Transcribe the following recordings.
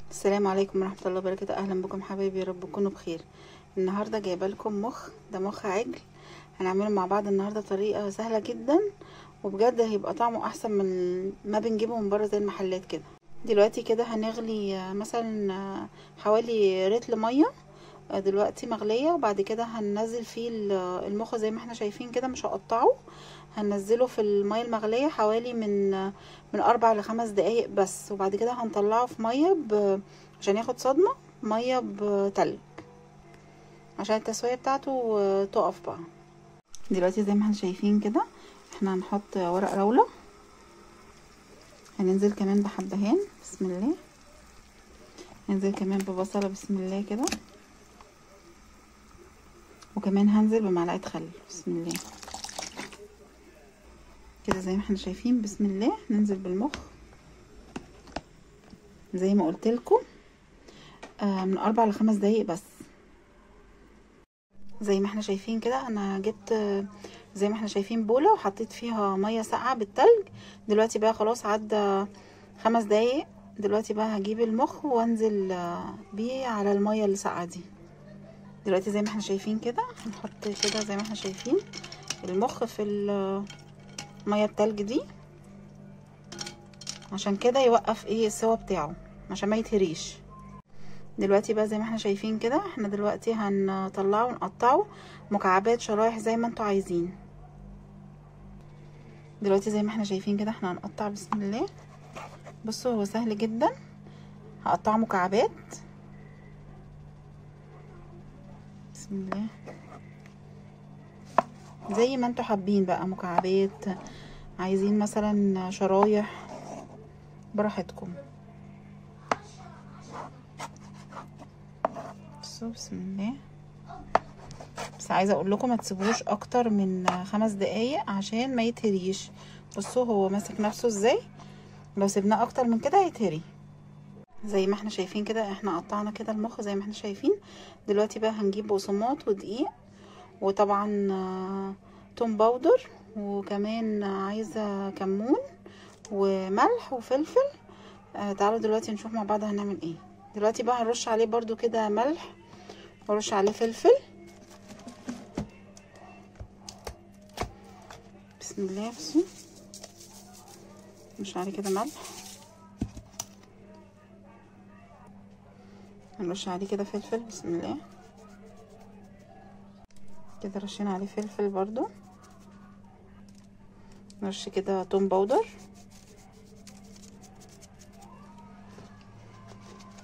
السلام عليكم ورحمة الله وبركاته. اهلا بكم حبايبي، يا رب تكونوا بخير. النهارده جايبه لكم مخ، ده مخ عجل هنعمله مع بعض النهارده بطريقة سهلة جدا، وبجد هيبقى طعمه احسن من ما بنجيبه من بره زي المحلات كده. دلوقتي كده هنغلي مثلا حوالي رتل مية دلوقتي مغليه، وبعد كده هننزل فيه المخ زي ما احنا شايفين كده، مش هقطعه، هننزله في المية المغليه حوالي من 4 ل 5 دقايق بس، وبعد كده هنطلعه في مية عشان ياخد صدمة، مية بتلج عشان التسوية بتاعته تقف بقى. دلوقتي زي ما احنا شايفين كده احنا هنحط ورق راوله، هننزل كمان بحبهان بسم الله، هننزل كمان ببصله بسم الله كده، وكمان هنزل بمعلقه خل بسم الله كده زي ما احنا شايفين بسم الله. ننزل بالمخ زي ما قلت لكم من 4 ل 5 دقايق بس. زي ما احنا شايفين كده انا جبت زي ما احنا شايفين بوله وحطيت فيها مية ساقعه بالتلج. دلوقتي بقى خلاص عدى 5 دقايق، دلوقتي بقى هجيب المخ وانزل بيه على المية اللي ساقعه دي. دلوقتي زي ما احنا شايفين كده هنحط كده زي ما احنا شايفين المخ في المية التلج دي عشان كده يوقف ايه السوا بتاعه عشان ما يتهريش. دلوقتي بقى زي ما احنا شايفين كده احنا دلوقتي هنطلعه ونقطعه مكعبات شرايح زي ما انتوا عايزين. دلوقتي زي ما احنا شايفين كده احنا هنقطع بسم الله. بصوا هو سهل جدا، هقطعه مكعبات بسم الله زي ما انتوا حابين بقى، مكعبات عايزين مثلا شرايح براحتكم. بصوا بسم الله، بس عايزه اقول لكم ما تسيبوش اكتر من 5 دقايق عشان ما يتهريش. بصوا هو ماسك نفسه ازاي، لو سيبناه اكتر من كده هيتهري. زي ما احنا شايفين كده احنا قطعنا كده المخ زي ما احنا شايفين. دلوقتي بقى هنجيب بقسماط ودقيق، وطبعا توم powder، وكمان عايزه كمون وملح وفلفل. تعالوا دلوقتي نشوف مع بعض هنعمل ايه. دلوقتي بقى هنرش عليه برضو كده ملح، ورش عليه فلفل بسم الله. بصوا نرش عليه كده ملح، هنرش عليه كده فلفل بسم الله كده، رشينا عليه فلفل برضو، نرش كده توم powder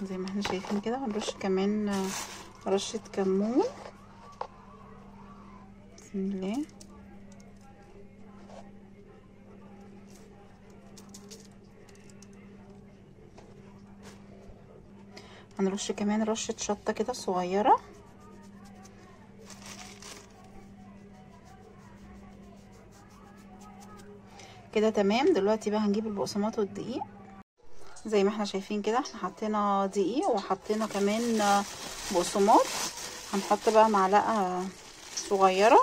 زي ما احنا شايفين كده، هنرش كمان رشة كمون بسم الله. هنرش كمان رشة شطة كده صغيرة، كده تمام. دلوقتي بقى هنجيب البقسماط والدقيق. زي ما احنا شايفين كده احنا حطينا دقيق وحطينا كمان بقسماط. هنحط بقى معلقة صغيرة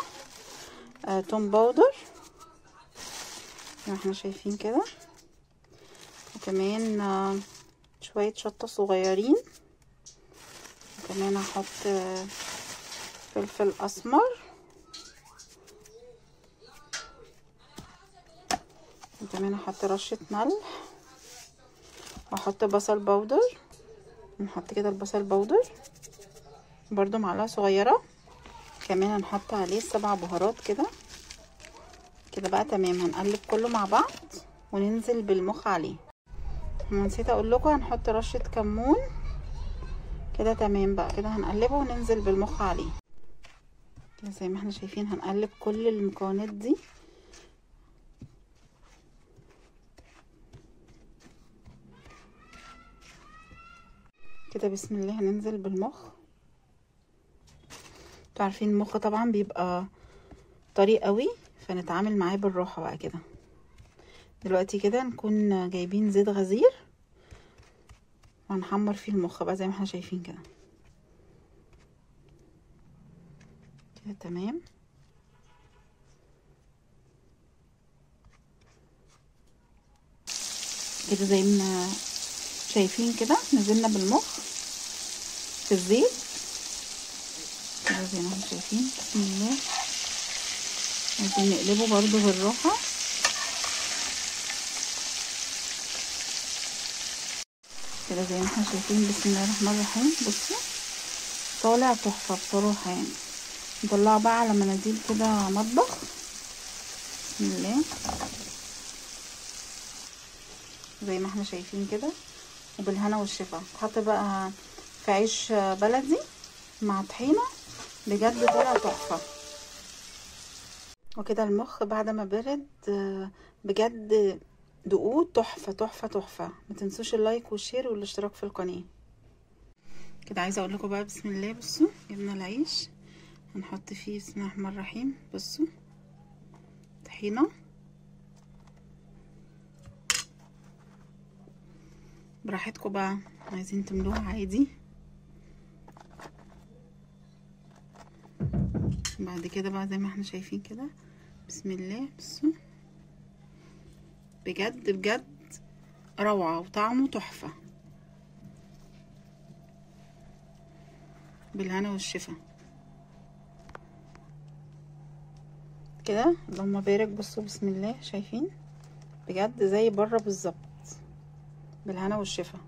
توم powder زي ما احنا شايفين كده، وكمان شوية شطة صغيرين، وكمان هحط فلفل اسمر، وكمان هحط رشة ملح، واحط بصل powder. نحط كده البصل powder برضو معلقة صغيرة، كمان هنحط عليه 7 بهارات كده كده بقى تمام. هنقلب كله مع بعض وننزل بالمخ عليه. انا نسيت اقول لكم هنحط رشة كمون كده تمام بقى كده. هنقلبه وننزل بالمخ عليه كده زي ما احنا شايفين. هنقلب كل المكونات دي كده بسم الله. هننزل بالمخ. انتوا عارفين المخ طبعا بيبقى طري قوي، فنتعامل معاه بالراحة بقى كده. دلوقتي كده نكون جايبين زيت غزير وهنحمر فيه المخ بقى زي ما احنا شايفين كده كده تمام. كده زي ما شايفين كده نزلنا بالمخ في الزيت كده زي ما انتم شايفين. بسم الله. عايزين نقلبه برده بالراحة. كده زي ما احنا شايفين. بسم الله الرحمن الرحيم. بصوا طالع تحفة بصراحة يعني. نطلعه بقى على مناديل كده مطبخ. بسم الله. زي ما احنا شايفين كده، وبالهنا والشفا. تحط بقى في عيش بلدي مع طحينه، بجد طالع تحفة. وكده المخ بعد ما برد بجد دقوه تحفة تحفة تحفة. ما تنسوش ال like وال share والاشتراك في القناة. كده عايزه اقول لكم بقى بسم الله. بصوا جبنا العيش هنحط فيه بسم الله الرحمن الرحيم. بصوا طحينه براحتكم بقى، عايزين تملوها عادي. بعد كده بقى زي ما احنا شايفين كده بسم الله. بصوا بجد بجد روعة وطعمه تحفة. بالهنا والشفا كده. اللهم بارك. بصوا بسم الله، شايفين بجد زي بره بالظبط. بالهنا والشفا.